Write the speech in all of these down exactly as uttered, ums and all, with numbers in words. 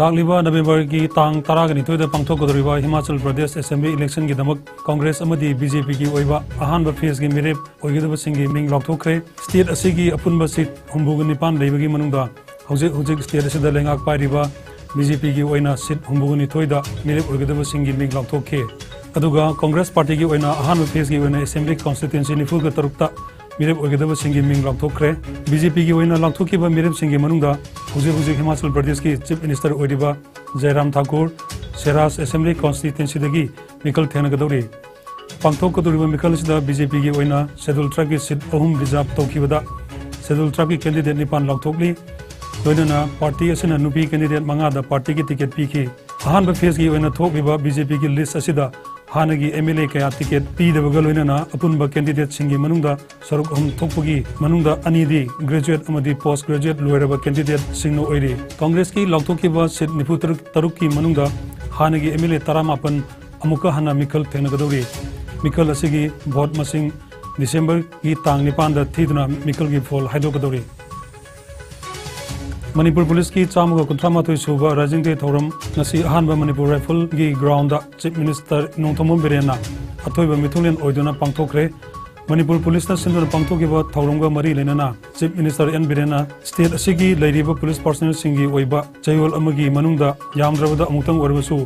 ꯂꯥꯛꯂꯤꯕ ꯅꯕꯦꯝꯕꯔꯒꯤ ꯇꯥꯡ ꯇꯔꯥꯒ ꯅꯤꯊꯣꯏꯗ ꯄꯥꯡꯊꯣꯛꯀꯗꯧꯔꯤꯕ ꯍꯤꯃꯥꯆꯜ ꯄ꯭ꯔꯗꯦꯁ ꯑꯦꯁꯦꯝꯕ꯭ꯂꯤ ꯏꯂꯦꯛꯁꯟꯒꯤꯗꯃꯛ ꯀꯪꯒ꯭ꯔꯦꯁ ꯑꯃꯗꯤ ꯕꯤ ꯖꯦ ꯄꯤꯒꯤ ꯑꯣꯏꯕ ꯑꯍꯥꯟꯕ ꯐꯦꯖꯒꯤ ꯃꯤꯔꯦꯞ ꯑꯣꯏꯒꯗꯕꯁꯤꯡꯒꯤ ꯃꯤꯡ ꯂꯥꯎꯊꯣꯛꯈ꯭ꯔꯦ꯫ ꯁ꯭ꯇꯦꯠ ꯑꯁꯤꯒꯤ ꯑꯄꯨꯟꯕ ꯁꯤꯠ ꯍꯨꯝꯐꯨꯒ ꯅꯤꯄꯥꯟ ꯂꯩꯕꯒꯤ ꯃꯅꯨꯡꯗ ꯍꯧꯖꯤꯛ ꯍꯧꯖꯤꯛ ꯁ꯭ꯇꯦꯠ ꯑꯁꯤꯗ ꯂꯩꯉꯥꯛ ꯄꯥꯏꯔꯤꯕ ꯕꯤ ꯖꯦ ꯄꯤꯒꯤ ꯑꯣꯏꯅ ꯁꯤꯠ ꯍꯨꯝꯐꯨꯒ ꯅꯤꯊꯣꯏꯗ ꯃꯤꯔꯦꯞ ꯑꯣꯏꯒꯗꯕꯁꯤꯡꯒꯤ ꯃꯤꯡ ꯂꯥꯎꯊꯣꯛꯈꯤ꯫ ꯑꯗꯨꯒ ꯀꯪꯒ꯭ꯔꯦꯁ ꯄꯥꯔꯇꯤꯒꯤ ꯑꯣꯏꯅ ꯑꯍꯥꯟꯕ ꯐꯦꯖꯒꯤ ꯑꯣꯏꯅ ꯑꯦꯁꯦꯝꯕ꯭ꯂꯤ ꯀꯣꯟꯁꯇꯤꯇ꯭ꯋꯦꯟꯁꯤ ꯅꯤꯐꯨꯒ ꯇꯔꯨꯛꯇ ꯃꯤꯔꯦꯞ ꯑꯣꯏꯒꯗꯕꯁꯤꯡꯒꯤ ꯃꯤꯡ ꯂꯥꯎꯊꯣꯛꯈ꯭ꯔꯦ꯫ ꯕꯤ ꯖꯦ ꯄꯤꯒꯤ ꯑꯣꯏꯅ ꯂꯥꯎꯊꯣꯛꯈꯤꯕ ꯃꯤꯔꯦꯞꯁꯤꯡꯒꯤ ꯃꯅꯨꯡꯗ ꯍꯧꯖꯤꯛ ꯍꯧꯖꯤꯛ ꯍꯤꯃꯥꯆꯜ ꯄ꯭ꯔꯗꯦꯁꯀꯤ ꯆꯤꯐ ꯃꯤꯅꯤꯁꯇꯔ ꯑꯣꯏꯔꯤꯕ ꯖꯌꯔꯥꯝ ꯊꯥꯀꯨꯔ ꯁꯦꯔꯥꯖ ꯑꯦꯁꯦꯝꯕ꯭ꯂꯤ ꯀꯣꯟꯁꯇꯤꯇ꯭ꯋꯦꯟꯁꯤꯗꯒꯤ ꯃꯤꯈꯜ ꯊꯦꯡꯅꯒꯗꯧꯔꯤ꯫ ꯄꯥꯡꯊꯣꯛꯀꯗꯧꯔꯤꯕ ꯃꯤꯈꯜ ꯑꯁꯤꯗ ꯕꯤ ꯖꯦ ꯄꯤꯒꯤ ꯑꯣꯏꯅ ꯁꯦꯗꯨꯜ ꯇ꯭ꯔꯥꯏꯕꯀꯤ ꯁꯤꯠ ꯑꯍꯨꯝ ꯔꯤꯖꯥꯔꯚ ꯇꯧꯈꯤꯕꯗ ꯁꯦꯗꯨꯜ ꯇ꯭ꯔꯥꯏꯕꯀꯤ ꯀꯦꯟꯗꯤꯗꯦꯠ ꯅꯤꯄꯥꯟ ꯂꯥꯎꯊꯣꯛꯂꯤ꯫ ꯂꯣꯏꯅꯅ ꯄꯥꯔꯇꯤ ꯑꯁꯤꯅ ꯅꯨꯄꯤ ꯀꯦꯟꯗꯤꯗꯦꯠ ꯃꯉꯥꯗ ꯄꯥꯔꯇꯤꯒꯤ ꯇꯤꯀꯦꯠ ꯄꯤꯈꯤ꯫ ꯑꯍꯥꯟꯕ ꯐꯦꯖꯀꯤ ꯑꯣꯏꯅ ꯊꯣꯛꯂꯤꯕ ꯕꯤ ꯖꯦ ꯄꯤꯒꯤ ꯂꯤꯁ ꯑꯁꯤꯗ ꯍꯥꯟꯅꯒꯤ ꯑꯦꯝ ꯑꯦꯜ ꯑꯦ ꯀꯌꯥ ꯇꯤꯀꯦꯠ ꯄꯤꯗꯕꯒ ꯂꯣꯏꯅꯅ ꯑꯄꯨꯟꯕ ꯀꯦꯟꯗꯤꯗꯦꯠꯁꯤꯡꯒꯤ ꯃꯅꯨꯡꯗ ꯁꯔꯨꯛ ꯑꯍꯨꯝ ꯊꯣꯛꯄꯒꯤ ꯃꯅꯨꯡꯗ ꯑꯅꯤꯗꯤ ꯒ꯭ꯔꯦꯖꯨꯑꯦꯠ ꯑꯃꯗꯤ ꯄꯣꯁ ꯒ꯭ꯔꯦꯖꯨꯑꯦꯠ ꯂꯣꯏꯔꯕ ꯀꯦꯟꯗꯤꯗꯦꯠꯁꯤꯡꯅ ꯑꯣꯏꯔꯤ꯫ ꯀꯪꯒ꯭ꯔꯦꯁꯀꯤ ꯂꯥꯎꯊꯣꯛꯈꯤꯕ ꯁꯤꯠ ꯅꯤꯐꯨ ꯇꯔꯨꯛ, ꯇꯔꯨꯛꯀꯤ ꯃꯅꯨꯡꯗ ꯍꯥꯟꯅꯒꯤ ꯑꯦꯝ ꯑꯦꯜ ꯑꯦ ꯇꯔꯥꯃꯥꯄꯟ ꯑꯃꯨꯛꯀ ꯍꯟꯅ ꯃꯤꯈꯜ ꯊꯦꯡꯅꯒꯗꯧꯔꯤ꯫ ꯃꯤꯈꯜ ꯑꯁꯤꯒꯤ ꯚꯣꯠ ꯃꯁꯤꯡ ꯗꯤꯁꯦꯝꯕꯔꯒꯤ ꯇꯥꯡ ꯅꯤꯄꯥꯟꯗ ꯊꯤꯗꯨꯅ ꯃꯤꯈꯜꯒꯤ ꯐꯣꯜ ꯍꯥꯏꯗꯣꯛꯀꯗꯧꯔꯤ꯫ ꯃꯅꯤꯄꯨꯔ ꯄꯨꯂꯤꯁꯀꯤ ꯆꯥꯝꯃꯒ ꯀꯨꯟꯊ꯭ꯔꯥ ꯃꯥꯊꯣꯏ ꯁꯨꯕ Rising Day ꯊꯧꯔꯝ ꯉꯁꯤ ꯑꯍꯥꯟꯕ ꯃꯅꯤꯄꯨꯔ ꯔꯥꯏꯐꯜꯒꯤ ꯒ꯭ꯔꯥꯎꯟꯗ ꯆꯤꯐ ꯃꯤꯅꯤꯁꯇꯔ ꯅꯣꯡꯊꯣꯝꯕꯝ ꯕꯤꯔꯦꯟꯅ ꯑꯊꯣꯏꯕ ꯃꯤꯊꯨꯡꯂꯦꯟ ꯑꯣꯏꯗꯨꯅ ꯄꯥꯡꯊꯣꯛꯈ꯭ꯔꯦ꯫ ꯃꯅꯤꯄꯨꯔ ꯄꯨꯂꯤꯁꯅ ꯁꯤꯟꯗꯨꯅ ꯄꯥꯡꯊꯣꯛꯈꯤꯕ ꯊꯧꯔꯝꯒ ꯃꯔꯤ ꯂꯩꯅꯅ ꯆꯤꯐ ꯃꯤꯅꯤꯁꯇꯔ ꯑꯦꯟ ꯕꯤꯔꯦꯟꯅ ꯁ꯭ꯇꯦꯠ ꯑꯁꯤꯒꯤ ꯂꯩꯔꯤꯕ ꯄꯨꯂꯤꯁ ꯄꯥꯔꯁꯅꯦꯜꯁꯤꯡꯒꯤ ꯑꯣꯏꯕ ꯆꯌꯣꯜ ꯑꯃꯒꯤ ꯃꯅꯨꯡꯗ ꯌꯥꯝꯗ꯭ꯔꯕꯗ ꯑꯃꯨꯛꯇꯪ ꯑꯣꯏꯔꯕꯁꯨ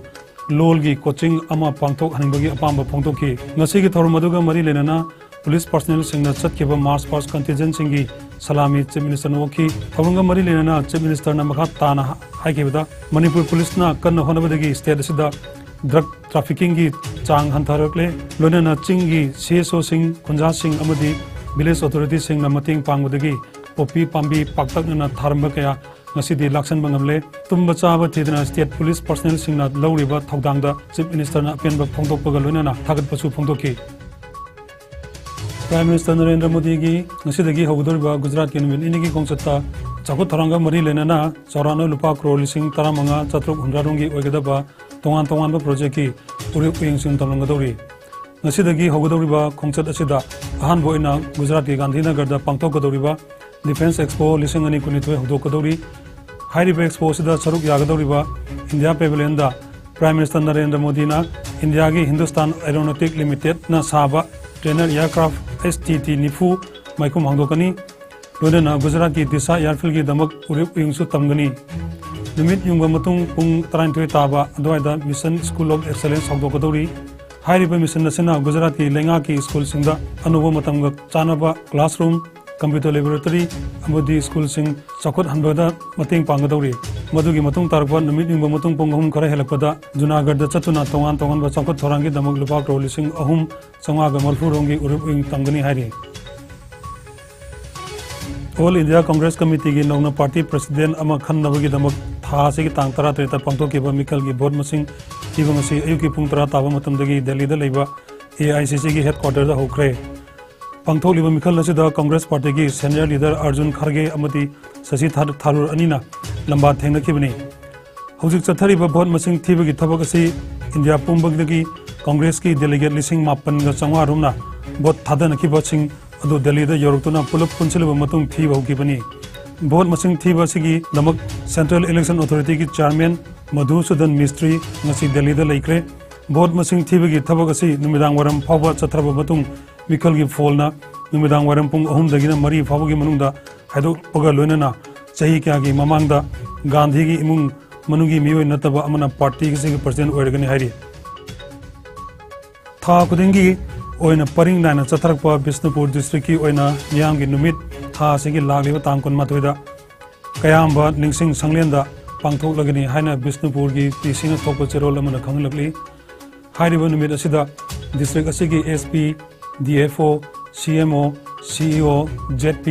ꯂꯣꯜꯒꯤ ꯀꯣꯆꯤꯡ ꯑꯃ ꯄꯥꯡꯊꯣꯛꯍꯟꯅꯤꯡꯕꯒꯤ ꯑꯄꯥꯝꯕ ꯐꯣꯡꯗꯣꯛꯈꯤ꯫ ꯉꯁꯤꯒꯤ ꯊꯧꯔꯝ ꯑꯗꯨꯒ ꯃꯔꯤ ꯂꯩꯅꯅ ꯄꯨꯂꯤꯁ ꯄꯥꯔꯁꯅꯦꯜꯁꯤꯡꯅ ꯆꯠꯈꯤꯕ ꯃꯥꯔꯆ ꯄꯥꯁ ꯀꯟꯇꯤꯟꯖꯦꯟꯁꯤꯡꯒꯤ ꯁꯂꯥꯃꯤ ꯆꯤꯐ ꯃꯤꯅꯤꯁꯇꯔꯅ ꯑꯣꯛꯈꯤ꯫ ꯊꯧꯔꯝꯒ ꯃꯔꯤ ꯂꯩꯅꯅ ꯆꯤꯐ ꯃꯤꯅꯤꯁꯇꯔꯅ ꯃꯈꯥ ꯇꯥꯅ ꯍꯥꯏꯈꯤꯕꯗ, ꯃꯅꯤꯄꯨꯔ ꯄꯨꯂꯤꯁꯅ ꯀꯟꯅ ꯍꯣꯠꯅꯕꯗꯒꯤ ꯁ꯭ꯇꯦꯠ ꯑꯁꯤꯗ ꯗ꯭ꯔꯒ ꯇ꯭ꯔꯥꯐꯤꯀꯤꯡꯒꯤ ꯆꯥꯡ ꯍꯟꯊꯔꯛꯂꯦ꯫ ꯂꯣꯏꯅꯅ ꯆꯤꯡꯒꯤ ꯁꯤ ꯑꯦꯁ ꯑꯣꯁꯤꯡ, ꯈꯨꯟꯖꯥꯁꯤꯡ ꯑꯃꯗꯤ ꯚꯤꯂꯦꯖ ꯑꯣꯊꯣꯔꯤꯇꯤꯁꯤꯡꯅ ꯃꯇꯦꯡ ꯄꯥꯡꯕꯗꯒꯤ ꯄꯣꯄꯤ ꯄꯥꯝꯕꯤ ꯄꯥꯛꯇꯛꯅꯅ ꯊꯥꯔꯝꯕ ꯀꯌꯥ ꯉꯁꯤꯗꯤ ꯂꯥꯛꯁꯟꯕ ꯉꯝꯂꯦ꯫ ꯇꯨꯝꯕ ꯆꯥꯕ ꯊꯤꯗꯅ ꯁ꯭ꯇꯦꯠ ꯄꯨꯂꯤꯁ ꯄꯥꯔꯁꯅꯦꯜꯁꯤꯡꯅ ꯂꯧꯔꯤꯕ ꯊꯧꯗꯥꯡꯗ ꯆꯤꯐ ꯃꯤꯅꯤꯁꯇꯔꯅ ꯑꯄꯦꯟꯕ ꯐꯣꯡꯗꯣꯛꯄꯒ ꯂꯣꯏꯅꯅ ꯊꯥꯒꯠꯄꯁꯨ ꯐꯣꯡꯗꯣꯛꯈꯤ꯫ ꯄ꯭ꯔꯥꯏꯝ ꯃꯤꯅꯤꯁꯇꯔ ꯅꯔꯦꯟꯗ꯭ꯔ ꯃꯣꯗꯤꯒꯤ ꯉꯁꯤꯗꯒꯤ ꯍꯧꯒꯗꯧꯔꯤꯕ ꯒꯨꯖꯔꯥꯠꯀꯤ ꯅꯨꯃꯤꯠ ꯅꯤꯅꯤꯒꯤ ꯈꯣꯡꯆꯠꯇ ꯆꯥꯎꯈꯠ ꯊꯧꯔꯥꯡꯒ ꯃꯔꯤ ꯂꯩꯅꯅ ꯆꯥꯎꯔꯥꯛꯅ ꯂꯨꯄꯥ ꯀ꯭ꯔꯣꯔ ꯂꯤꯁꯤꯡ ꯇꯔꯥꯃꯉꯥ ꯆꯥꯇ꯭ꯔꯨꯛ ꯍꯨꯝꯗ꯭ꯔꯥꯔꯣꯝꯒꯤ ꯑꯣꯏꯒꯗꯕ ꯇꯣꯉꯥꯟ ꯇꯣꯉꯥꯟꯕ ꯄ꯭ꯔꯣꯖꯦꯛꯀꯤ ꯎꯔꯤꯛ ꯎꯌꯦꯡꯁꯤꯡ ꯇꯝꯂꯝꯒꯗꯧꯔꯤ꯫ ꯉꯁꯤꯗꯒꯤ ꯍꯧꯒꯗꯧꯔꯤꯕ ꯈꯣꯡꯆꯠ ꯑꯁꯤꯗ ꯑꯍꯥꯟꯕ ꯑꯣꯏꯅ ꯒꯨꯖꯔꯥꯠꯀꯤ ꯒꯥꯟꯙꯤꯅꯒꯔꯗ ꯄꯥꯡꯊꯣꯛꯀꯗꯧꯔꯤꯕ ꯗꯤꯐꯦꯟꯁ ꯑꯦꯛꯁꯄꯣ ꯂꯤꯁꯤꯡ ꯑꯅꯤ ꯀꯨꯟꯅꯤꯊꯣꯏ ꯍꯧꯗꯣꯛꯀꯗꯧꯔꯤ꯫ ꯍꯥꯏꯔꯤꯕ expo ꯑꯁꯤꯗ ꯁꯔꯨꯛ ꯌꯥꯒꯗꯧꯔꯤꯕ ꯏꯟꯗꯤꯌꯥ ꯄꯦꯚꯤꯂꯤꯌꯟꯗ Prime Minister ꯅꯔꯦꯟꯗ꯭ꯔ ꯃꯣꯗꯤꯅ ꯏꯟꯗꯤꯌꯥꯒꯤ ꯍꯤꯟꯗꯨꯁꯇꯥꯟ ꯑꯦꯔꯣꯅꯣꯇꯤꯛ ꯂꯤꯃꯤꯇꯦꯗꯅ ꯁꯥꯕ Trainer aircraft H T T ꯅꯤꯐꯨ ꯃꯥꯏꯈꯨꯝ ꯍꯥꯡꯗꯣꯛꯀꯅꯤ꯫ ꯂꯣꯏꯅꯅ ꯒꯨꯖꯔꯥꯠꯀꯤ ꯗꯤꯁꯥ airfieldꯒꯤꯗꯃꯛ ꯎꯔꯤꯞ ꯎꯌꯨꯡꯁꯨ ꯇꯝꯒꯅꯤ꯫ ꯅꯨꯃꯤꯠ ꯌꯨꯡꯕ ꯃꯇꯨꯡ ꯄꯨꯡ ꯇꯔꯥꯅꯤꯊꯣꯏ ꯇꯥꯕ ꯑꯗꯨꯋꯥꯏꯗ Mission School of Excellence ꯍꯧꯗꯣꯛꯀꯗꯧꯔꯤ꯫ ꯍꯥꯏꯔꯤꯕ mission ꯑꯁꯤꯅ ꯒꯨꯖꯔꯥꯠꯀꯤ ꯂꯩꯉꯥꯛꯀꯤ ꯁ꯭ꯀꯨꯜꯁꯤꯡꯗ ꯑꯅꯧꯕ ꯃꯇꯝꯒ ꯆꯥꯅꯕ classroom, computer laboratory ꯑꯃꯗꯤ ꯁ꯭ꯀꯨꯜꯁꯤꯡ ꯆꯥꯎꯈꯠꯍꯟꯕꯗ ꯃꯇꯦꯡ ꯄꯥꯡꯒꯗꯧꯔꯤ꯫ ꯃꯗꯨꯒꯤ ꯃꯇꯨꯡ ꯇꯥꯔꯛꯄ ꯅꯨꯃꯤꯠ ꯌꯨꯡꯕ ꯃꯇꯨꯡ ꯄꯨꯡ ꯑꯍꯨꯝ ꯈꯔ ꯍꯦꯜꯂꯛꯄꯗ ꯖꯨꯅꯥꯒꯔꯗ ꯆꯠꯇꯨꯅ ꯇꯣꯉꯥꯟ ꯇꯣꯉꯥꯟꯕ ꯆꯥꯎꯈꯠ ꯊꯧꯔꯥꯡꯒꯤꯗꯃꯛ ꯂꯨꯄꯥ ꯀ꯭ꯔꯣꯔ ꯂꯤꯁꯤꯡ ꯑꯍꯨꯝ ꯆꯥꯝꯃꯉꯥꯒ ꯃꯔꯤꯐꯨ ꯔꯣꯝꯒꯤ ꯎꯔꯤꯞ ꯎꯌꯨꯡ ꯇꯝꯒꯅꯤ ꯍꯥꯏꯔꯤ꯫ All India Congress Committeeꯒꯤ ꯅꯧꯅ party president ꯑꯃ ꯈꯟꯅꯕꯒꯤꯗꯃꯛ ꯊꯥ ꯑꯁꯤꯒꯤ ꯇꯥꯡ ꯇꯔꯥꯇꯔꯦꯠꯇ ꯄꯥꯡꯊꯣꯛꯈꯤꯕ ꯃꯤꯈꯜꯒꯤ vote ꯃꯁꯤꯡ ꯊꯤꯕ ꯉꯁꯤ ꯑꯌꯨꯛꯀꯤ ꯄꯨꯡ ꯇꯔꯥ ꯇꯥꯕ ꯃꯇꯝꯗꯒꯤ ꯗꯦꯜꯂꯤꯗ ꯂꯩꯕ A I C Cꯒꯤ headquarterꯗ ꯍꯧꯈ꯭ꯔꯦ꯫ ꯄꯥꯡꯊꯣꯛꯂꯤꯕ ꯃꯤꯈꯜ ꯑꯁꯤꯗ Congress partyꯒꯤ senior leader ꯑꯔꯖꯨꯟ ꯈꯔꯒꯦ ꯑꯃꯗꯤ ꯁꯁꯤ ꯊꯥ-, ꯊꯥꯔꯨꯔ ꯑꯅꯤꯅ ꯂꯝꯕꯥ ꯊꯦꯡꯅꯈꯤꯕꯅꯤ꯫ ꯍꯧꯖꯤꯛ ꯆꯠꯊꯔꯤꯕ vote ꯃꯁꯤꯡ ꯊꯤꯕꯒꯤ ꯊꯕꯛ ꯑꯁꯤ ꯏꯟꯗꯤꯌꯥ ꯄꯨꯝꯕꯗꯒꯤ Congressꯀꯤ delegate ꯂꯤꯁꯤꯡ ꯃꯥꯄꯟꯒ ꯆꯥꯝꯃꯉꯥ ꯔꯣꯝꯅ vote ꯊꯥꯗꯅꯈꯤꯕꯁꯤꯡ ꯑꯗꯨ ꯗꯦꯜꯂꯤꯗ ꯌꯧꯔꯛꯇꯨꯅ ꯄꯨꯂꯞ ꯄꯨꯟꯁꯤꯜꯂꯕ ꯃꯇꯨꯡ ꯊꯤꯕ ꯍꯧꯈꯤꯕꯅꯤ꯫ Vote ꯃꯁꯤꯡ ꯊꯤꯕ ꯑꯁꯤꯒꯤꯗꯃꯛ Central Election Authorityꯒꯤ chairman ꯃꯙꯨꯁꯨꯗꯟ ꯃꯤꯁꯇ꯭ꯔꯤ ꯉꯁꯤ ꯗꯦꯜꯂꯤꯗ ꯂꯩꯈ꯭ꯔꯦ꯫ Vote ꯃꯁꯤꯡ ꯊꯤꯕꯒꯤ ꯊꯕꯛ ꯑꯁꯤ ꯅꯨꯃꯤꯗꯥꯡ ꯋꯥꯏꯔꯝ ꯐꯥꯎꯕ ꯆꯠꯊꯔꯕ ꯃꯇꯨꯡ ꯃꯤꯈꯜꯒꯤ pollꯅ ꯅꯨꯃꯤꯗꯥꯡ ꯋꯥꯏꯔꯝ ꯄꯨꯡ ꯑꯍꯨꯝꯗꯒꯤꯅ ꯃꯔꯤ ꯐꯥꯎꯕꯒꯤ ꯃꯅꯨꯡꯗ ꯍꯥꯏꯗꯣꯛꯄꯒ ꯂꯣꯏꯅꯅ ꯆꯍꯤ ꯀꯌꯥꯒꯤ ꯃꯃꯥꯡꯗ ꯒꯥꯟꯙꯤꯒꯤ ꯏꯃꯨꯡ ꯃꯅꯨꯡꯒꯤ ꯃꯤꯑꯣꯏ ꯅꯠꯇꯕ ꯑꯃꯅ partyꯒꯤ president ꯑꯣꯏꯔꯒꯅꯤ ꯍꯥꯏꯔꯤ꯫ ꯊꯥ ꯈꯨꯗꯤꯡꯒꯤ ꯑꯣꯏꯅ ꯄꯔꯤꯡ ꯅꯥꯏꯅ ꯆꯠꯊꯔꯛꯄ ꯕꯤꯁꯅꯨꯄꯨꯔ districtꯀꯤ ꯑꯣꯏꯅ ꯃꯤꯌꯥꯝꯒꯤ ꯅꯨꯃꯤꯠ ꯊꯥ ꯑꯁꯤꯒꯤ ꯂꯥꯛꯂꯤꯕ ꯇꯥꯡ ꯀꯨꯟꯃꯥꯊꯣꯏꯗ ꯀꯌꯥꯝꯕ ꯅꯤꯡꯁꯤꯡ ꯁꯪꯂꯦꯟꯗ ꯄꯥꯡꯊꯣꯛꯂꯒꯅꯤ ꯍꯥꯏꯅ ꯕꯤꯁꯅꯨꯄꯨꯔꯒꯤ DCꯅ ꯊꯣꯛꯄ ꯆꯦꯔꯣꯜ ꯑꯃꯅ ꯈꯪꯍꯜꯂꯛꯂꯤ꯫ ꯍꯥꯏꯔꯤꯕ ꯅꯨꯃꯤꯠ ꯑꯁꯤꯗ district ꯑꯁꯤꯒꯤ SP, DFO, CMO, CEO, ZP,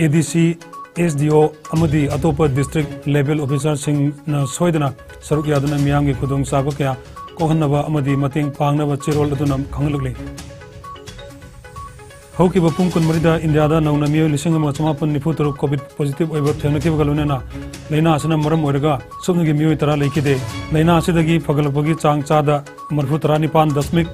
ADC, SDO ꯑꯃꯗꯤ ꯑꯇꯣꯞꯄ district level officerꯁꯤꯡꯅ ꯁꯣꯏꯗꯅ ꯁꯔꯨꯛ ꯌꯥꯗꯨꯅ ꯃꯤꯌꯥꯝꯒꯤ ꯈꯨꯗꯣꯡꯆꯥꯕ ꯀꯌꯥ ꯀꯣꯛꯍꯟꯅꯕ ꯑꯃꯗꯤ ꯃꯇꯦꯡ ꯄꯥꯡꯅꯕ ꯆꯦꯔꯣꯜ ꯑꯗꯨꯅ ꯈꯪꯍꯜꯂꯛꯂꯤ꯫ ꯍꯧꯈꯤꯕ ꯄꯨꯡ ꯀꯨꯟꯃꯔꯤꯗ ꯏꯟꯗꯤꯌꯥꯗ ꯅꯧꯅ ꯃꯤꯑꯣꯏ ꯂꯤꯁꯤꯡ ꯑꯃ ꯆꯃꯥꯄꯟ ꯅꯤꯐꯨ ꯇꯔꯨꯛ COVID positive ꯑꯣꯏꯕ ꯊꯦꯡꯅꯈꯤꯕꯒ ꯂꯣꯏꯅꯅ ꯂꯥꯏꯅꯥ ꯑꯁꯤꯅ ꯃꯔꯝ ꯑꯣꯏꯔꯒ ꯁꯨꯞꯅꯒꯤ ꯃꯤꯑꯣꯏ ꯇꯔꯥ ꯂꯩꯈꯤꯗꯦ꯫ ꯂꯥꯏꯅꯥ ꯑꯁꯤꯗꯒꯤ ꯐꯒꯠꯂꯛꯄꯒꯤ ꯆꯥꯡ ꯆꯥꯗ ꯃꯔꯤꯐꯨ ꯇꯔꯥꯅꯤꯄꯥꯟ ꯗꯁꯃꯤꯛ